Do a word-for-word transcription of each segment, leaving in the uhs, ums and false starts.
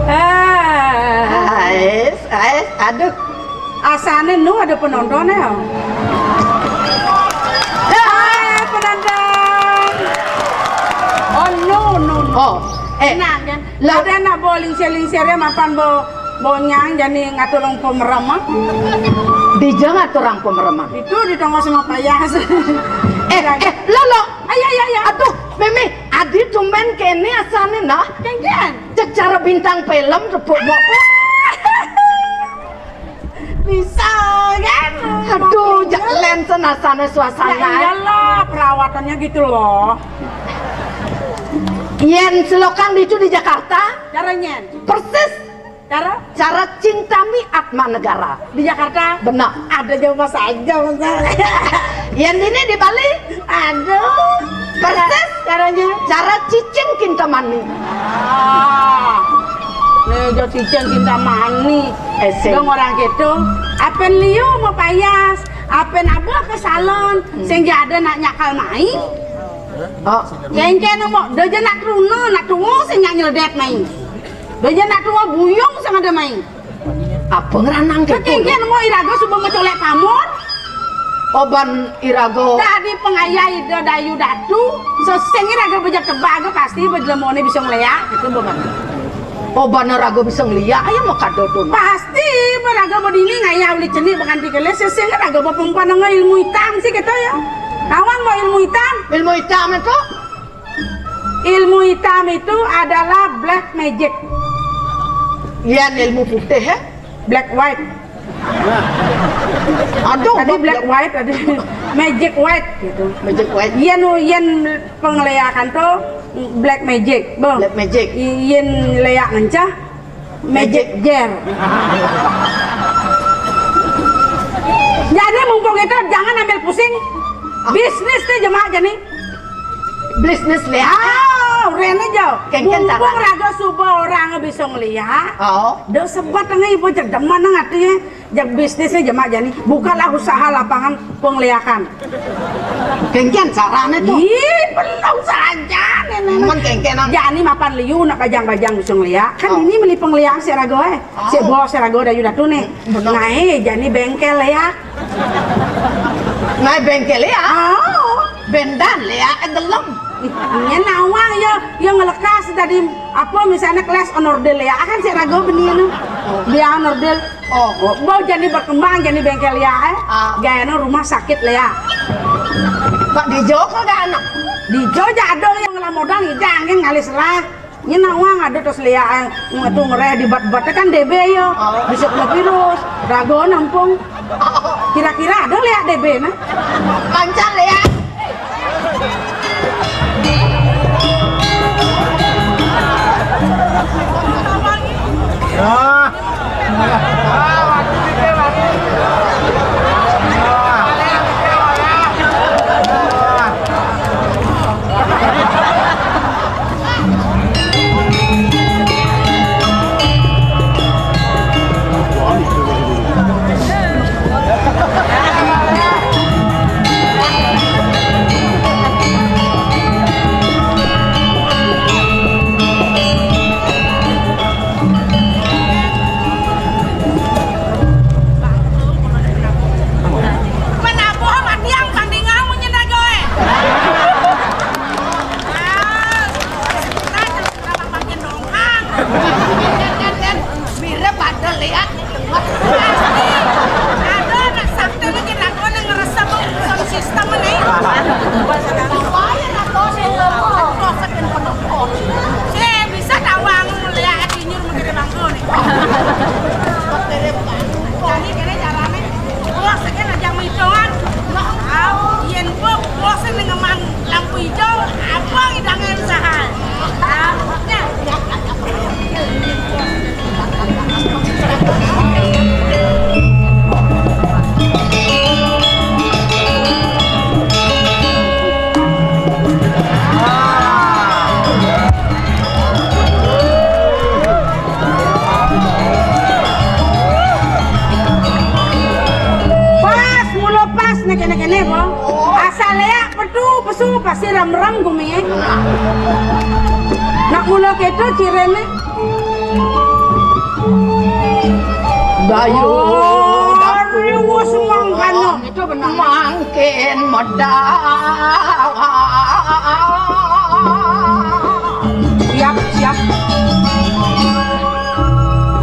Ah. Ais, ais, aduh. Asane nu ada penonton ya. Ah, penonton. Oh, no, no, no. Oh, eh. Nah, kan? Lah, ada nak bawa lingsir-lingsirnya mapan bawa, bawa nyang jani ngatur orang pemerem, ah. Dija ngatur orang pemerem, ah. Itu di tonggo sama payas. Eh, eh, lo, lo. Ayo, ayo, ayo. Aduh, Mimi, adi tumben kene asane, nah. Kan, kan? Cek cara bintang film, tepuk mok. Bisa, kan? Aduh, jak lensen asane suasana. Ya iyalah, perawatannya gitu loh. Yen selokan ditu di Jakarta, cara nyen. Persis. Cara? Cara cinta mi Atma Negara. Di Jakarta? Benar. Ada jauh mas aja, mas. Yen ini di Bali? Aduh. Persis. Caranya? Cara cicing Kintamani. Ah. Nih, jo cicing Kintamani. Eh, sing. Dong orang gitu. Apen liu mau payas, apen abah ke salon, sing ada nak nyakal mai. Oh. Kengke nang mau, dojo nak truna, nak tuwo sing nyak nyeledet mai. Dojo nak tuwo buyung sing ada mai. Apa ngeranang gitu? Kengke nang mau iraga suba mau colek pamor. Oban iraga. Tadi pengayai do dayu datu, sesing iraga bejak tebaga pasti bejelemone bisa ngeleak gitu, Boban. Oh, bana raga bisa ngeliak, ayo mau kado tuh. Pasti, raga mau dini ngayah uli cenik baganti kelis, sesing raga mau perempuan dengan ilmu hitam sih kita ya. Kawan mau ilmu hitam? Ilmu hitam itu? Ilmu hitam itu adalah black magic. Yan ilmu putih ya? Black white. Aduh, tadi black white, tadi magic white gitu. Magic white. Yen, yen pengeleakan tuh black magic, bang. Black magic. Yen leak ngencah, magic jar. Jadi mumpung itu jangan ambil pusing. Bisnis deh jemak jadi. Bisnis leak. Ah, rene jo. Kengken. Mumpung raga suba orang bisa ngeliak. Oh. Do sebat ngai ibu jedeman nang ati. Jak bisnisnya jemak jani, bukalah usaha lapangan pengeliakan. Kengken carane tuh. Ih, belum saja nenek. Cuman kengken, ah. Jani mapan liu nak bajang-bajang bisa ngeliak. Kan ini meli pengeliak si rago eh. Si bos si rago dayu datu nih. Bener. Nah, eh, jani bengkel ya. Nah, bengkel ya. Oh. Bendan ya, eh, gelem. Iya nawang ya, yang ngelekas tadi apa misalnya kelas onordel ya, akan si rago benih nu. Dia onordel. Oh, bau jadi berkembang jadi bengkel ya, eh. Ah. Gayana rumah sakit ya. Pak Dijo kagak anak? Dijo jado yang ngelah modal ngidangin ngalis lah. Ini nawang ada terus liak, eh, ngetu ngereh di bat-bat kan D B ya. Oh. Bisa kena virus. Rago nampung. Kira-kira ada liak D B nah? Lancar liak. Kéné-kéné, Bang. Asal ya petu pesu pasti rem-rem gumi. Nak mula kéto ciréné. Dayu, oh, dayu. Riwus mangkana. Itu benar. Mangkin medal. Siap, siap.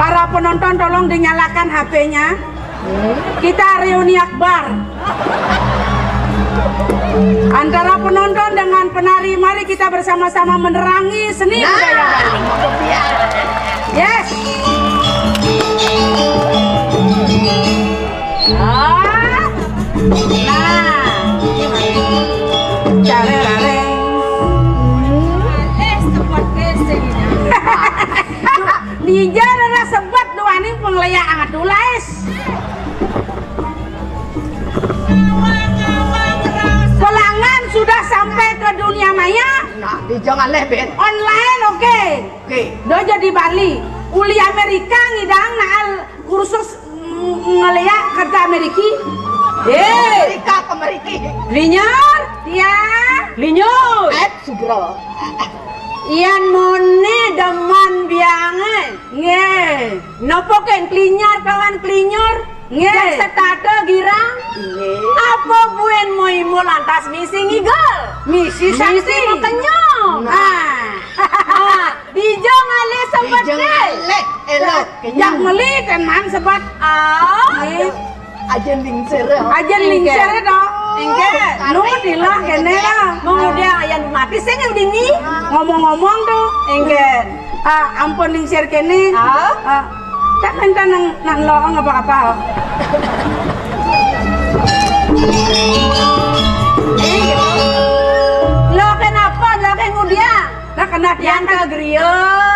Para penonton, tolong dinyalakan H P-nya. Kita reuni akbar. Antara penonton dengan penari, mari kita bersama-sama menerangi seni budaya Bali. Nah, itu dia. Yes. Ah. Nah. Carerare. Nija adalah sebab duaning penglihatan tulais. Pelanggan sudah sampai ke dunia maya. Nah, dija ngalih, Ben. Online, oke. Oke. Dija di Bali. Uli Amerika ngidang naal kursus ng-, ngeliak kerja Ameriki. Eh. Amerika ke Ameriki. Linyor, ya. Linyor. Eh, Sugro. Yan mone demen biange. Nggih. Napa ken klinyor kawan klinyor? Nggih. Jang setata girang? Nggih. Apa buin moimo lantas misi ngigel? Misi sakti. Misi makenyong. Nah. Ah. Ah, dija ngalih sebet. Dija ngalih, elok. Yang meli ten man sebet. Ah. Nggih. Ajin lingsir. Ajin lingsir to. Inggih. Lu dilah kene ya. Mung udiang ayan mati sing dini. Ngomong-ngomong to. Inggih. Ah, ampun lingsir kene. Ah. Ah, tak minta nang, nang loong apa-apa. Lo kenapa? Lo keng udiang? Nah, kena tiang. Yang ke griya,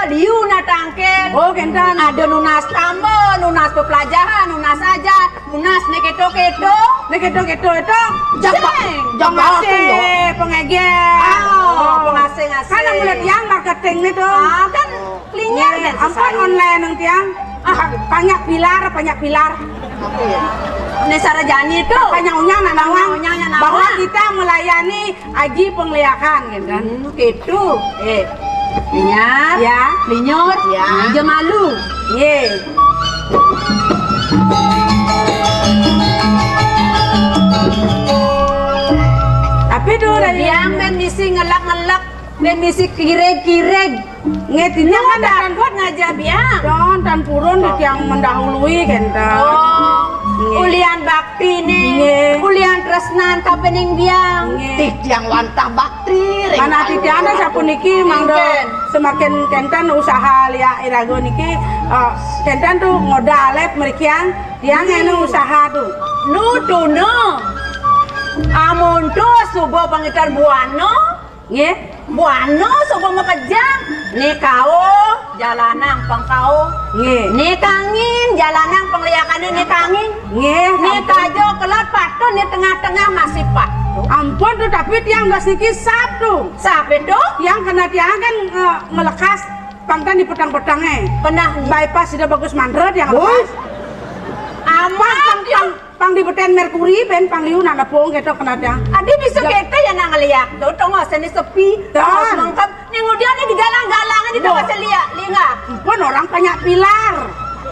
liu na tangkil. Oh, kenten. Ada nunas tamba, nunas pepelajahan, nunas aja, nunas ne keto-keto. Ne keto-keto itu. Jang pa-, sing. Jang asing, yo. Pengeger. Oh, oh, pengasing-asing. Kan yang mulai tiang marketing itu. Ah, kan klinyor. Nggih, kan ampun sesaji. Online nang tiang. Ah, banyak pilar, banyak pilar. Apa ya? Ne sarajani tu. Banyak unyang nak nawang. Banyak unyang nak nawang. Bahwa kita melayani Aji pengliakan, gitu kan? Hmm, gitu. Eh, Linyar. Ya. Linyur. Ya. Aja malu. Ye. Tapi tu dari biang ben misi ngelak-ngelak, ben misi kireg-kireg. Nggih, dina kan tan kuat ngajak biang. Don, tan purun di tiang mendahului, kenten. Oh. Nggih. Ulian bakti nih. Nggih. Ulian tresnan kapening biang. Nggih. Titiang wantah bakti ring. Mana titiang sapuniki mangda semakin kenten usaha liak iraga niki, eh, kenten tu modal, eh, merikiang tiang anu usaha tu. Nu tuna. Amun tu suba pangitar buana. Nggih. Buana suba makejang, ne kauh jalanang pang kauh. Nggih. Ne kangin jalanang pangliakane ne kangin. Nggih, ne ampun. Kaja kelat patun ne tengah-tengah masih patun. Ampun tu, tapi tiang gas niki sap tu. Sap itu? Tiang kena tiang kan, eh, ngelekas pang tan di petang-petang, eh. Pernah. Bypass sudah bagus mandra tiang lepas. Amat pang, pang Pang di beten Merkuri, ben pang liu nak nepung keto kena tiang. Adi bisa keto ya nang ngeliak tu, tongos seni sepi, tongos mengkep. Ning udian ni digalang-galang, di tongos liak, linga. Pun orang banyak pilar.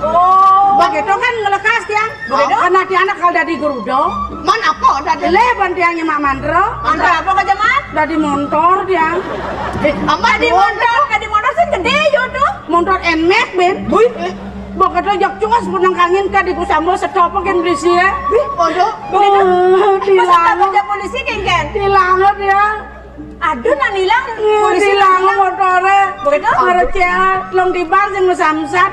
Oh. Begitu kan ngelekas tiang. Begitu? Kena tiang nak kal dadi gerudo. Man apa dadi? Leh ban tiang nyemak mantra. Mantra apa ka jaman? Dadi montor tiang. Eh, apa dadi montor? Dadi montor sing gede yo tu. Montor Nmax, ben. Bui. Bok kata jak cungas punang kangin ka di pusamba setop ken polisi ya. Ih, bodoh. Oh, tilang. Masa kerja polisi, Ken, Ken? Tilang dia. Aduh, nang ilang polisi tilang motore. Begitu? Ngereceh, telung tiban sing ngesamsat.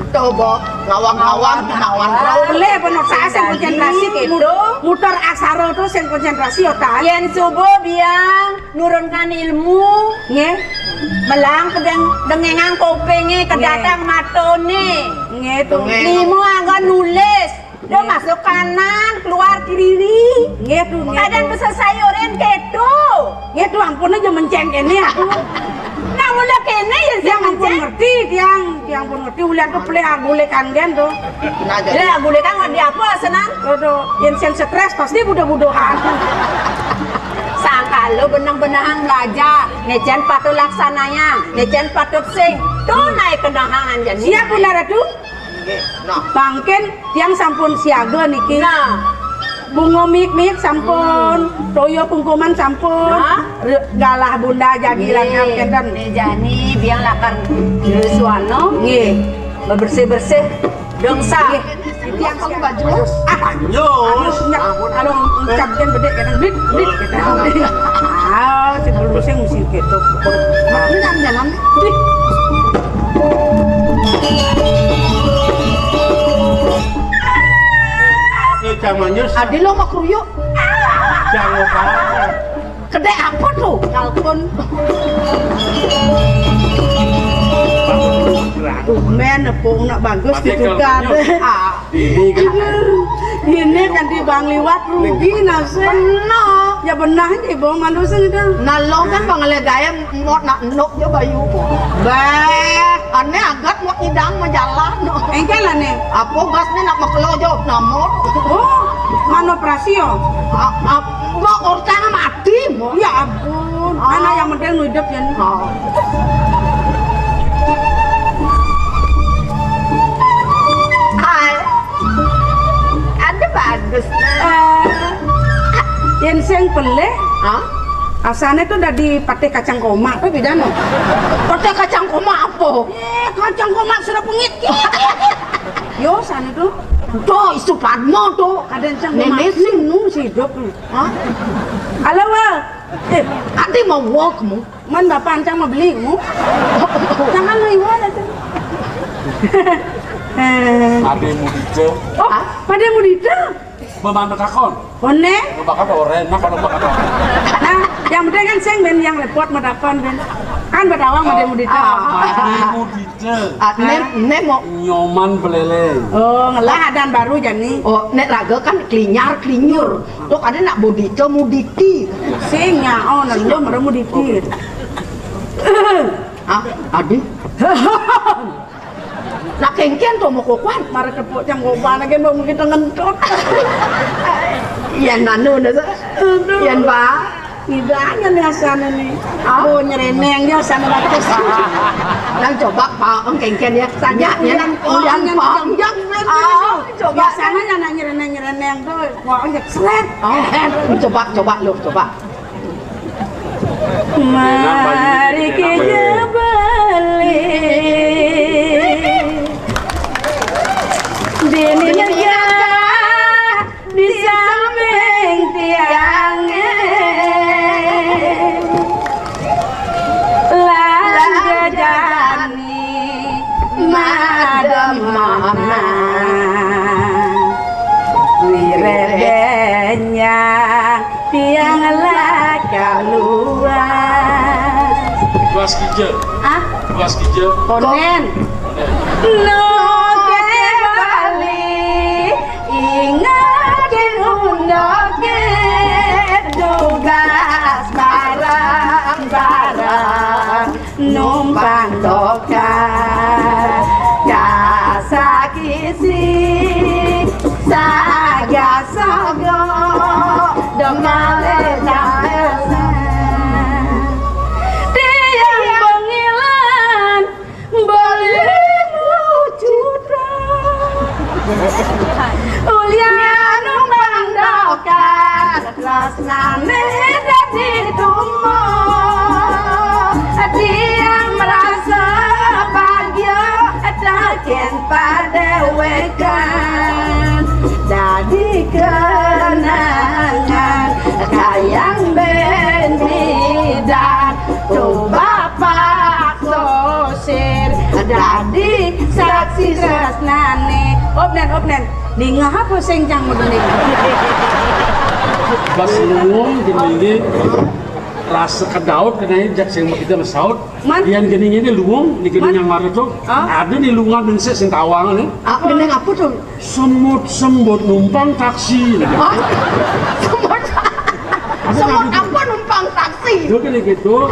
Coba ngawang-ngawang, ngawang. Boleh, penuh saya sing konsentrasi gitu. Muter aksara tu sing konsentrasi otak. Yen subuh biang nurunkan ilmu. Nggih. Melang kedeng-, dengengang kupinge, kedatang matane. Nggih, tu. Lima anggon nulis. Dia masuk kanan, keluar kiri. Nggih, tu, nggih, kadang tu. Bisa sayurin ketu. Nggih, tu, ampun aja menceng kene aku. Nah, Ulah kéné ya, tiang ampun ngerti, tiang, tiang pun ngerti, ulian to pelih agulikan gén to. Nah, jadi. Lah, agulikan ngerti apa, senang? Aduh, yén sing stres pasti buduh-buduhan. Sangkal lo benang-benang belajar, ngecén patut laksananya, ngecén patut sing. Tuh naik kenahan jadi. Siap, Bunda Ratu? Nggih. Nah. Mangkin tiang sampun siaga niki. Nah. Bunga mik-mik sampun, toya kungkuman sampun. Nah. Re-, galah Bunda jagi. Nggih. Langkang kénten. Nih jani biang lakar suana. Nggih. Bebersih-bersih dongsa. Nggih. Tiang siaga. Ah, Nyus. Anu, nyak, anu, ucap kan bedé kénten. Bit, bit, kénten. Ah, si Belusing mesti kéto. Ini kan jalan. Bit. Eh, Cang Manyus. Adi lo mau kruyuk. Cang apa? Kedék apa to? Kalkun. Tumben, epung nak bagus. Pakai ditukar. Kalkunnya. Ah. Ini kan. Ini kan di bang liwat rugi nasib. Benar. Ya benar, ibu manusia itu. Nah, lo kan bang le gaya mau nak nok je bayu. Bah. Ané agat mau idang majalah no. Engkel ané. Apa gas ni nak makelo jo nama? Oh, mana operasi yo? Ah, ah, mau orang mati mau. Ya ampun. Ah. Anak yang penting hidup ya. Ah. Hai. Ada bagus. Eh, yén sing pelih. Hah? Asané to dadi patih kacang koma to bidano. Patih kacang koma apa? Eh, kacang koma sudah pengit. Yo, sana to. To, isu Padma to. Kadén cang. Nenek sing nu si hidup. Hah? Halo, Wa. Eh, ati mau walk mu. Man bapak ancang mau beli mu. Jangan lu iwan aja. Eh. Ade Mudita. Oh, Ade Mudita. Memang takon. One? Bakat orang, nah kalau bakat orang. Nah, yang penting kan sing ben yang repot madakon ben. Kan badawang Ade Mudita. Ah. Ade Mudita. Ah, né, né mau Nyoman Beleleng. Oh, ngelah adan baru jani. Oh, né raga kan klinyar, klinyur. Tok ada nak Mudita, Muditi. Sing nyaon, lu merem Muditi. Ah, adi. Nak kéngkén to mau kokoan. Mara tepuk cang kokoan lagi mau mungkin ngentut. Iya, nanu, nasa. Aduh. Iya, Pak. Ngidanya nih asana nih. Ah? Oh, nyereneng ya asana bagus. Nang coba, Pak, kéngkén ya. Saja ya. Ulian, ulian, Pak. Yang, yang, ah, coba. Biasanya ya nang nyereneng-nyereneng tuh. Wah, ya seret. Oh, coba, coba lu, coba. Mari kita beli. Dini nyegah di samping tiangé. Lan jejani madem mana. Wiréh benyang tiang lakar luas. Luas kija. Hah? Luas kija. Konen. Konen. Noke Bali, ingatin undoke, tugas bareng-bareng numpang doka. Kasakisi, saga sogo, domale daesan. Tiang bengilan, beli lucutan. Ulian numpang doka. Tresnané dadi tumo, tiang merasa bahagia, taken padéwékan. Dadi kenangan, kayang ben bidan, to bapak sosir, dadi saksi tresnané. Opnen, opnen. Dingeh apa sing cang mudune? Bas luung geni nggih. Rasa kedaut kena jak sing kita mesaut. Man? Yén geni ngene luung, ni geni Man? Yang mara to. Ah? Ada ni luungan bensek sing tawang ni. Ah, bendeng apa to? Semut-semut numpang taksi. Ah? Semut. Semut apa numpang taksi? Yo kene gitu.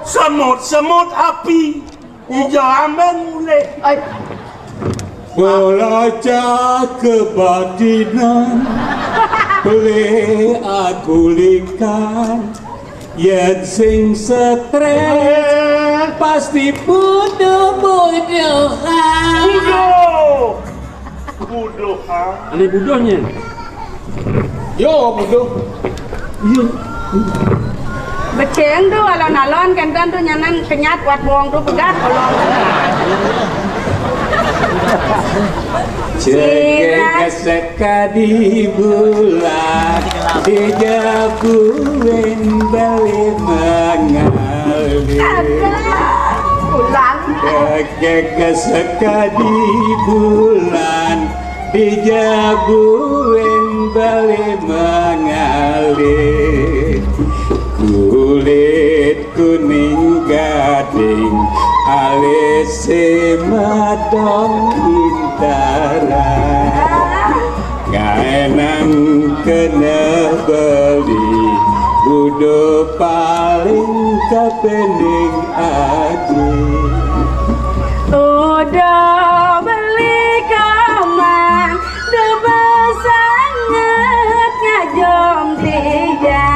Semut-semut api. Ija amben mulih. Ai. Belajar kebatinan, pelih aku likan, yen sing stres pasti butuh-butuhan. Buduh. Buduh, ah. Ane buduhnya. Yo, buduh. Iya. Beceng tu alon-alon kenten tu nyanan kenyat wat bong tu pegat kolong. Cengkeh sekadi bulan di jabuin beli mengalir. Bulan. Cengkeh sekadi bulan di jabuin beli mengalir. Kulit kuning gading, alis madong bintara. Ngaenang kena beli, budo paling kepening aji. Udah beli kamar, udah besanget ngajom tiga.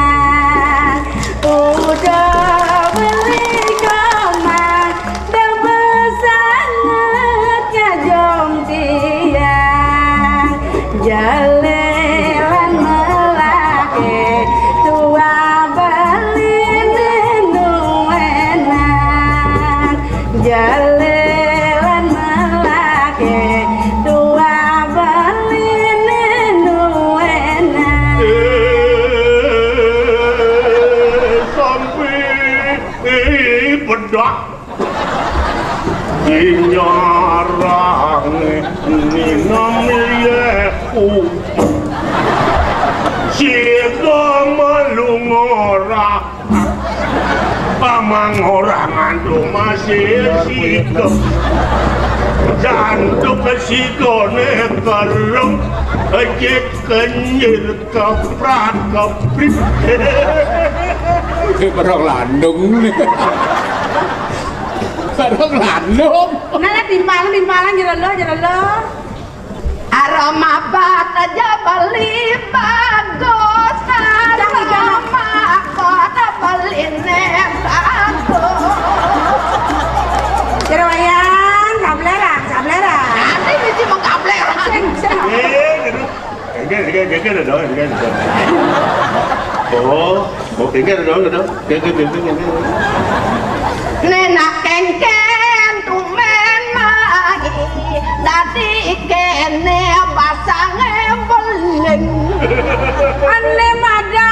Udah beli kamar, udah besanget ngajom tiang. Jalelan melake tua beli nuenan. Jalelan melake tua beli nuenan. Eh, sampai, eh, bedak. Dinyarang ninem liye utuh. Siga melung ora. Pamang ora ngantuk masih siga. Jantuk sigane kereng. Ejit kenyir keprak keprit. Ini barang landung nih. Barang landung. Nah, timpalan, timpalan, jero lo, jero lo. Aroma bat aja beli bagus. Aroma bat beli bagus. Jero wayang, kableran, kableran. Nanti biji mau kableran. Sing, sing. Eh, gitu. Gege, gege, gege, dong, gege, gege. Oh, oh, gege, dong, dong. Gege, gege, gege. Nenak kengken tumen mai, dadi kene pasange beling. Ane madan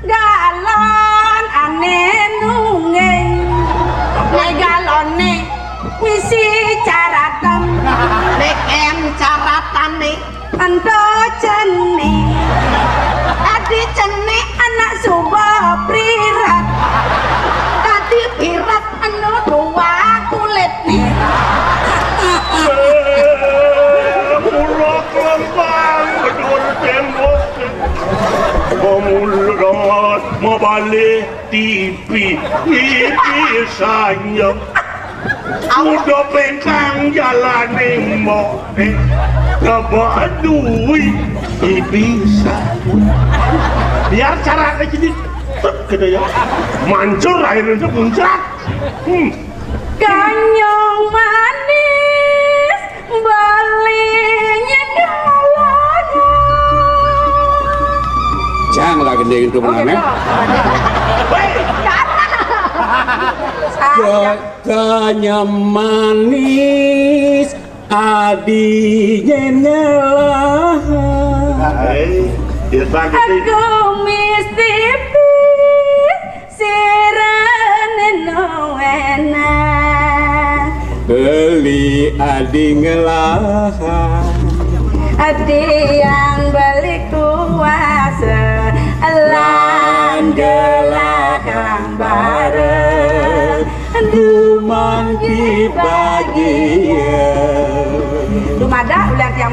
galon ane nungging. Nek galone misi caratan. Nek en caratane ento cene. Tadi cene anak suba prirat. Tadi pirat anu dua kulit nih. Murah lempang bedur tembok. Pemulot mabalik T V, T V sanyem. Udah pengkang jalaning mbok. Coba duit, T V sanyem. Biar caranya jadi truk gitu ya. Mancur akhirnya muncrat. Hmm. Ganyong manis beli nyedalanan. Jang lah gending itu menane. Weh, kata. Gaganya manis, adinye ngelah. Eh, dia sakit. Aku mistipis. Sirene nuwena. Beli adi ngelahan. Adi yang beli kuasa. Lan gelahang bareng. Duman dibagian. Dumada ular tiang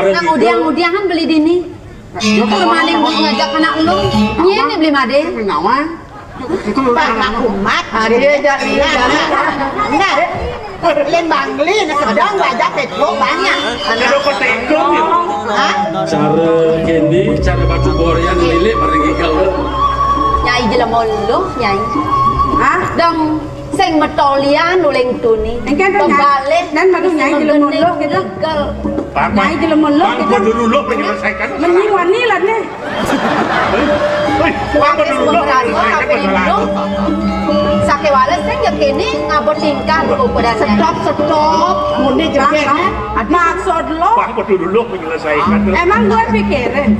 Mara nang udiang-udiangan beli dini. Tur maling ngajak anak lu. Nyén né beli madé. Nawang. Pak, nak umat. Ada jadi. Nah, Lin Bangli, nah sedang raja Petro banyak. Ada kota ikon ya. Hah? Cara Kendi, cara batu borian lilik pada gigel. Nyai jelema lu, Nyai. Hah? Dong sing metolian uling tuni. Engké to, Nyai. Pembalih. Dan baru Nyai jelema lu gitu. Gigel. Nyai jelema lu gitu. Bang, gua dulu lu menyelesaikan. Mending wani lah nih. Hei, apa dulu lo? Sakéwala sing ya kéné ngaba tingkah ukuranné. Stop, stop. Muni jegég. Maksud lo? Apa dulu lo menyelesaikan? Emang gue pikirin.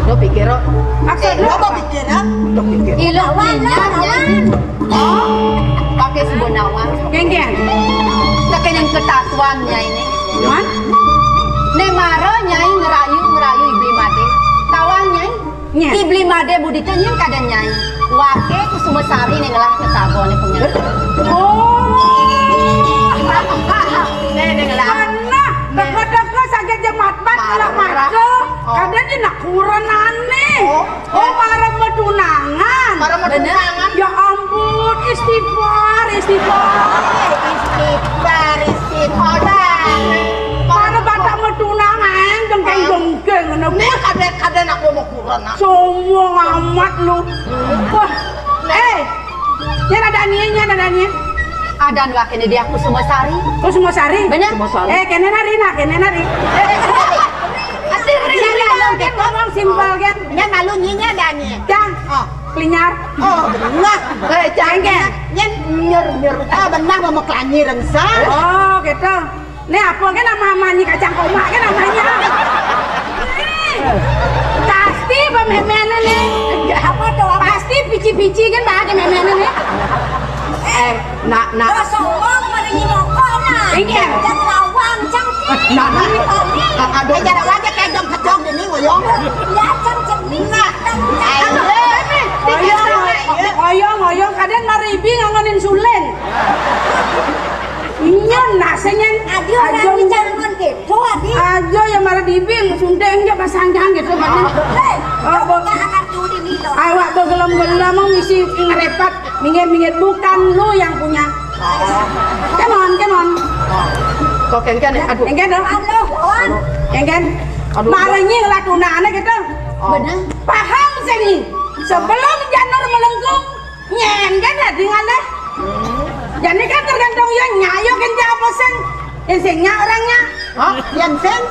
Lo pikir, lo. Maksud lo? Apa pikiran? Lo pikir. Ilo lawan, lawan. Oh, pakai sebuah nawang. Kéngkén. Saking yang ketatuan Nyai ini. Man? Né mara Nyai ngerayu, ngerayu Ibli Madé. Tawang Nyai. Nyén. Ibli Madé budita nyén kada Nyai. Waké Kusuma Sari né ngelah tetaboné pengen. Oh. Né, né ngelah. Karena teka-teka saget jemat-mat ngelah maco. Oh. Kada nyén nak kurenané. Oh. Oh, mara matunangan. Mara matunangan. Ya ampun, istighfar, istighfar. Istighfar, istighfar. Mara bata matunangan, jengkeng-jengkeng ngono. Né kada, kada nak mau kurenan. Sombong amat lu. Wah, eh, nyén ada nih, nyén ada nih. Ada nu akéné dia Kusuma Sari. Kusuma Sari? Bener? Eh, kéné nari, nah, kéné nari. Eh, eh, eh. Ngomong simpel kan? Nyén malu nyinya dah nih. Cang. Oh. Klinyar. Oh, benar. Eh, Cang, nyén nyur nyur. Ah, benar mau kelanyi rengsa. Oh, gitu. Né apa kan nama-nama nyi kacang koma kan namanya? Pasti pememenan nih. Apa tuh? Pasti pici-pici kan bahasa memenan nih. Eh, nak, nak. Sombong mari nyimoko nah. Iya. Cang lawang, cang. Nak, nak. Aduh, cara wajah kayak jam kejong ini ngoyong. Ya, cang cermin. Nah. Ayo, ayo, ayo, ayo, kadén maribi ngangonin suling. Nyén nasé nyén. Aduh, aduh. Aduh, aduh, ya mara dibing, sundeng ja pasanggang gitu, kan. Hei, awak begelem-gelem ngisi ngerepat, minggir-minggir, bukan lu yang punya. Come on, come on. Kok kéngkén, aduh. Kéngkén dong. Aduh, lawan. Kéngkén. Aduh. Mara nyai ngelah tunané gitu. Oh. Bener. Paham sih nih. Sebelum janur melengkung, nyén kan dadi ngalih. Jani kan tergantung ya nyayo kan apa sing. Yang sing nyak orang nyak. Hah? Yang sing?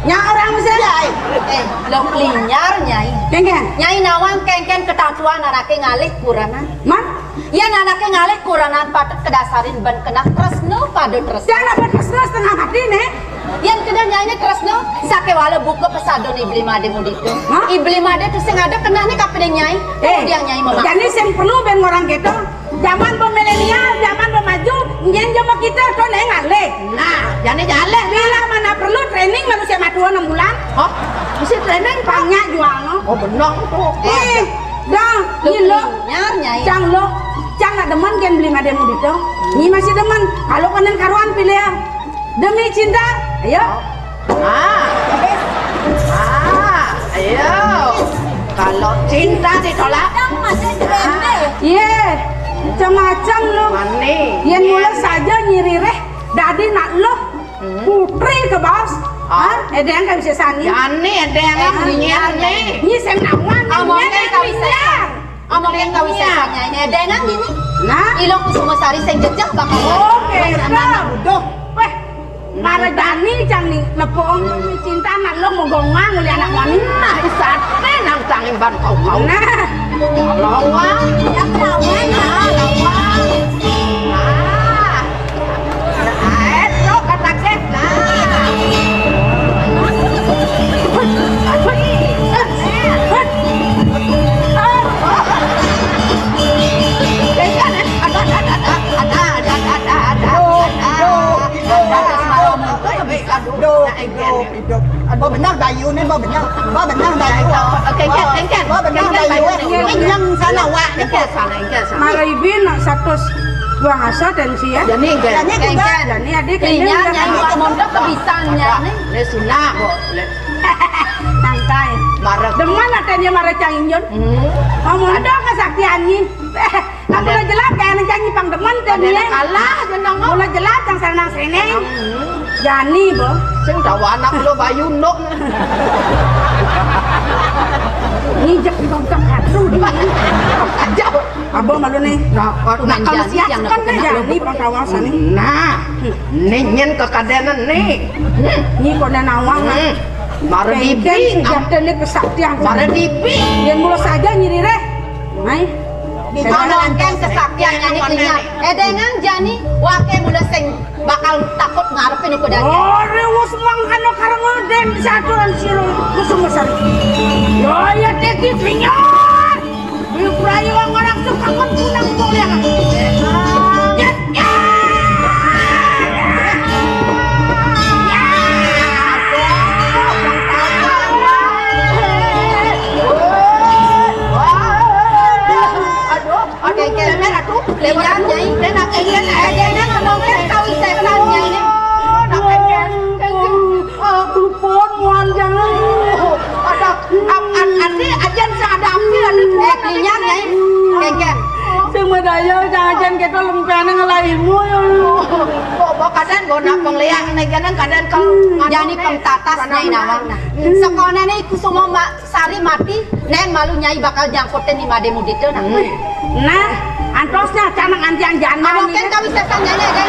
Nyak orang sing. Ya, eh. Eh, lo linyar, Nyai. Kéngkén. Nyai nawang kéngkén ketatuan anaké ngalih kurenan. Man? Yén anaké ngalih kurenan patut kedasarin ben keneh tresna pada tresna. Jangan apa tresna setengah mati nih. Yén keneh nyainé tresna, sakéwala buka pesadun I Bli Madé mudita. Hah? I Bli Madé tusing ada kenehné kapining nyai. Eh, kemudian nyai memakai. Jani sing perlu ben ngorang kéto. Zaman ba milenial, zaman ba maju, nyén jama kita to né ngalih. Nah, jani jaleh. Bila mana perlu training manusia matua enam bulan. Hah? Mesti training, Pak? Banyak jual no. Oh, benar to. Eh, dah, Lo nyai lo. Nyar, nyai. Cang lo, cang nak demen kan Bli Madé mudita. Nyai masih demen. Kalau konen karuan pilih. Demi cinta, ayo. Ah. Ah, ayo. Kalau cinta ditolak. Kadang masih jelende. Iya. Macam-macam lo. Mané. Yén mula saja nyiriréh dadi nak lo. Hmm. Putri ke bos. Ah. Hah? Édéng kan bisa sani. Jani édéng. Eh, nyar, nyar. Nyi sing nawang, Amon nyar, kan nyar. Bisa. Amon yang kau bisa sanya ini ada nang ini. Nah. Ilo Kusuma Sari sing jejeh bakal. Oke, anak buduh. Wéh, mara jani cang ni nepung cinta nak lo mau gongang oleh anak mami. Nah, sate nang cang imban kau-kau. Nah. Lawan. Yang lawan. Nah, lawan. Nah. Ayo, bro, kata kes lah. Aduh, aduh, aduh. Aduh, aduh. Ba bener bayu né, ba bener. Ba bener bayu. Oke, oke, oke. Ba bener bayu. Kenyang sana, Wak. Oke, sana, oke, sana. Mara ibi nak satus buang asa tensi ya. Jani, oke. Jani juga. Jani adik kenyang. Kenyang, nyai, mondok kebisan, nyai. Né sunah kok. Santai. Mara. Demen atenya mara cang injun. Hmm. Mondok kesaktian ni. Kamu udah jelas kayak anak janji pang demen tadi ya. Kalah jeneng. Udah jelas yang senang sini. Jani, bo. Sing dawa anak lo bayu nduk. Ngijek di bangkang kartu di. Aja. Abah malu nih. Nah, nah, kalau siap kan jani pang kawasan nih. Nah, nih nyén kekadénan nih. Nyi koné nawang. Hmm. Mara dibi. Jatene kesaktian. Mara dibi. Yén mula saja nyiriréh. Mai. Ditolongkan kesaktian nyai kinya. Édéngang jani waké mula sing bakal takut ngarepin kuda. Ore wus mangkana karena den saturan sira Kusuma Sari. Yo ya teki pinyar. Prayo ngarang sukangen punang boleh. Ya, ya. Aduh. Oke, oke. Lewat aku, nyai. Nyai ngomongin kau isesan, nyai. Pun muan jangan. Ada ap- an- ati ajan sing ada api ada. Eh, nyai. Kéngkén. Sing madaya jangan ajan kita lempéné ngelahimu ya. Kok kok kadén nggo nak pengléak né kadén kau. Jani pengtatas nyai nawang nah. Sekolah né iku semua mak Sari mati, nén malu nyai bakal nyangkutin ni Madé Mudita nah. Nah, antosnya canang antian jana. Mungkin kami setan nyai aja.